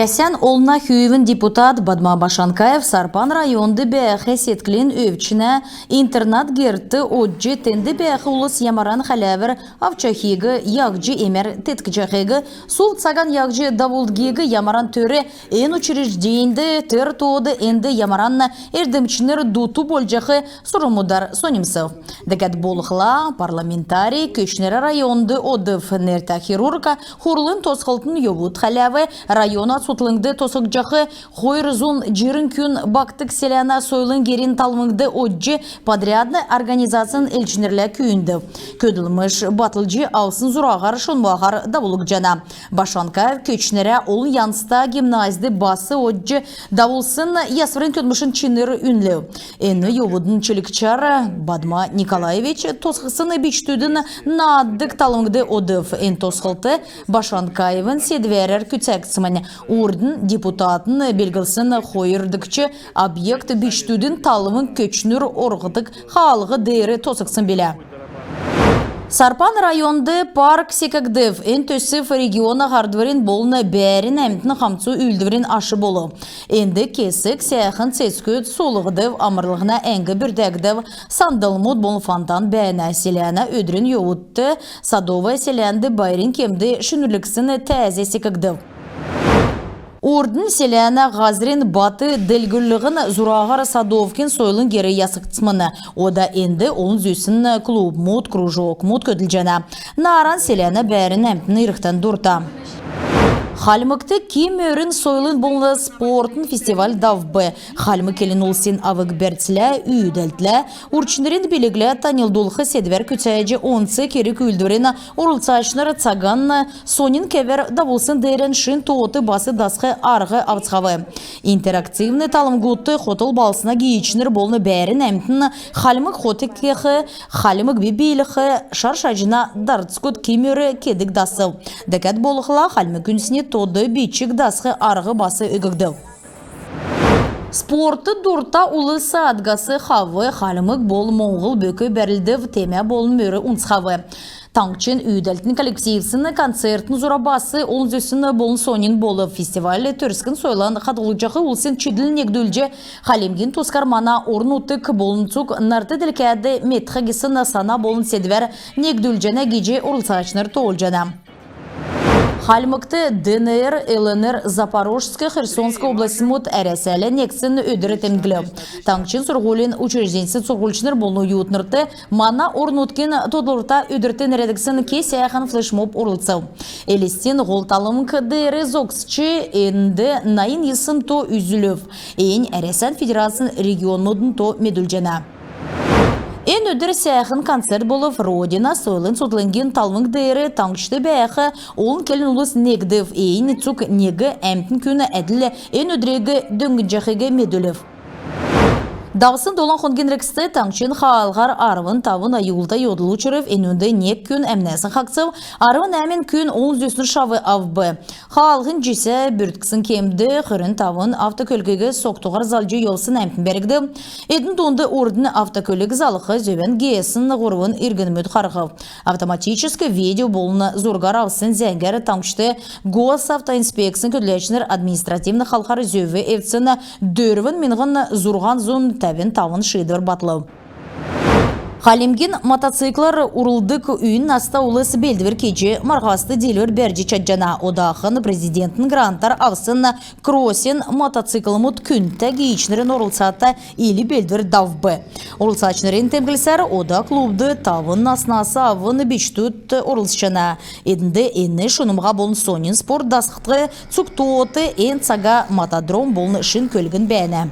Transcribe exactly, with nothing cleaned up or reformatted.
Әрәсән олна хүүвин депутат Бадма Башанкаев Сарпан районд бәәх седклин өвчнә интернат герт одҗ, тенд бәәх улс ямаран хәләвр авчахиг, яһҗ эмәр теткҗәхиг, сул цаган яһҗ давулдгиг, ямаран төр эн учрежденьд, тер тоод энд ямаран эрдмчнр дуту болҗах сурврмудар соньмсв. Дәкәд болхла парламентарий Көтчнрә районд одв. Нертә хирург хурлын тосхлтын йовуд хәләв. Района цутхлңд тосхгдҗах хойр зун җирн күн Баһтг селәнә сойлын герин талвңд одҗ, подрядн организацин элчнрлә күүндв. Көдлмш батлҗ авсн зураһар шунмһаһар давулгдҗана. Башанкаев Көтчнрә олн янзта гимназьд бас одҗ, давулсн ясврин көдлмшин чинр үнлв. Эн йовудын чилгчәр Бадма Николаевич тосхсн бичкдүдин нааддг талвңд одв. Эн тосхлт Башанкаевин седвәрәр күцәгдсмн. Урднь депутатин белглсн хойрдгч объект бичкдүдин талвң Көтчнр орһдг хаалһ деер тосхгдсн билә. Сарпан районд парк секгдв. Эн төсв региона һардврин болн бәәрн әмтн хамцу үүлдврин аш болв. Энд кесг сәәхн цецгүд суулһгдв. Амрлһна әңг бүрдәгдв. Сандлмуд болн фонтан бәәнә. Селәнә өдрин йовудт Садовое селәнд байрин кемд шинрүлгсн тәәз секгдв. Урднь селәнә һазрин бат делгрүллһнә зураһар Садовкин сойлын гер ясгдсмн. Ода энд олн зүсн клубмуд, кружокмуд көдлҗәнә. Нааран селәнә бәәрн әмтн ирхдән дурта. Хальмгт ки мөрн сойлын болн спортын фестиваль давв. Хальмг келн улсин авг-бәрцлә, үүдәлтлә, урчнрин билглә таньлдулх седвәр күцәҗ, онц керг-үүлдврин орлцачнр цаган соньн кевәр давулсн деерән шин тоот бас дасх арһ авцхав. Интерактивн талвңгудт хотл балһсна гиичнр болн бәәрн әмтн хальмг хот кех, хальмг би биилх, шар шаҗна дарцгуд, ки мөр кедг дасв. Дәкәд болхла хальмг үндсни тод бичг дасх арһ бас өггдв. Спортд дурта улс саадгас хав. Хальмг болн моңһл бөк бәрлдв, темә болн мөр унцхав. Таңһчин үүдәлтин коллективсин концертн зура бас олн зүсн болн соньн болв. Фестиваль төрскн сойлан хадһлҗах улсин чидл негдүлҗ, Хальмгин тускар мана орн-нутг болн цуг нарт-делкәд медх гисн сана болн седвәр негдүлҗәнә гиҗ орлцачнр тоолҗана. Хальмгт ДНР, ЛНР, Запорожск, Херсонск областьмуд Әрәсәлә негдсн өдр темдглв. Таңһчин сурһулин учрежденьсин сурһульчнр болн оютнрт мана орн-нутгин тодлврта өдрт нерәдгдсн ке сәәхн флешмоб орлцв. Элстин һол талвң деер зогсч, энд найн йисн то үзүлв. Эн Әрәсән Федерацин регионмудын то медүлҗәнә. Эн өдр сәәхн концерт болв. «Родина» сойлын цутхлңгин талвң деер таңһчд бәәх олн келн улс негдв. Эн цуг нег әмтн күн әдл эн өдриг дөңнҗәхиг медүлв. Давсн долан хонгин эргцд таңһчин хаалһар арвн тавн аюлта йовдл учрв. Энүнд нег күн әмнәсн хаһцв, арвн нәәмн күн олн зүсн шав авв. Хаалһин җисә бүртксн кемд хөрн тавн автокөлгиг согтуһар залҗ йовсн әмтн бәргдв. Эдн дунд урднь автокөлг залх зөвән геесн һурвн иргнмүд харһв. Автоматическ видео болн зургар авсн зәңгәр таңһчд Госавтоинспекцин көдләчнр административн халхар зөв эвдсн дөрвн миңһн зурһан зун тәвн тавн шиидвр батлв. Хальмгин мотоциклар урлдг үйн наста улс белдвр кеҗ, марһаст диилвр бәрҗ чадҗана. Одахн Президентин грантар авсн кроссин мотоциклмуд күндтә гиичнрин орлцата ил белдвр давв. Орлцачнрин темдглсәр, ода клубд тавн наснас авн бичкдүд орлцҗана. Эднд эн шунмһа болн соньн спорт дасхдг цуг тоот, эн цага мотодром болн шин көлгн бәәнә.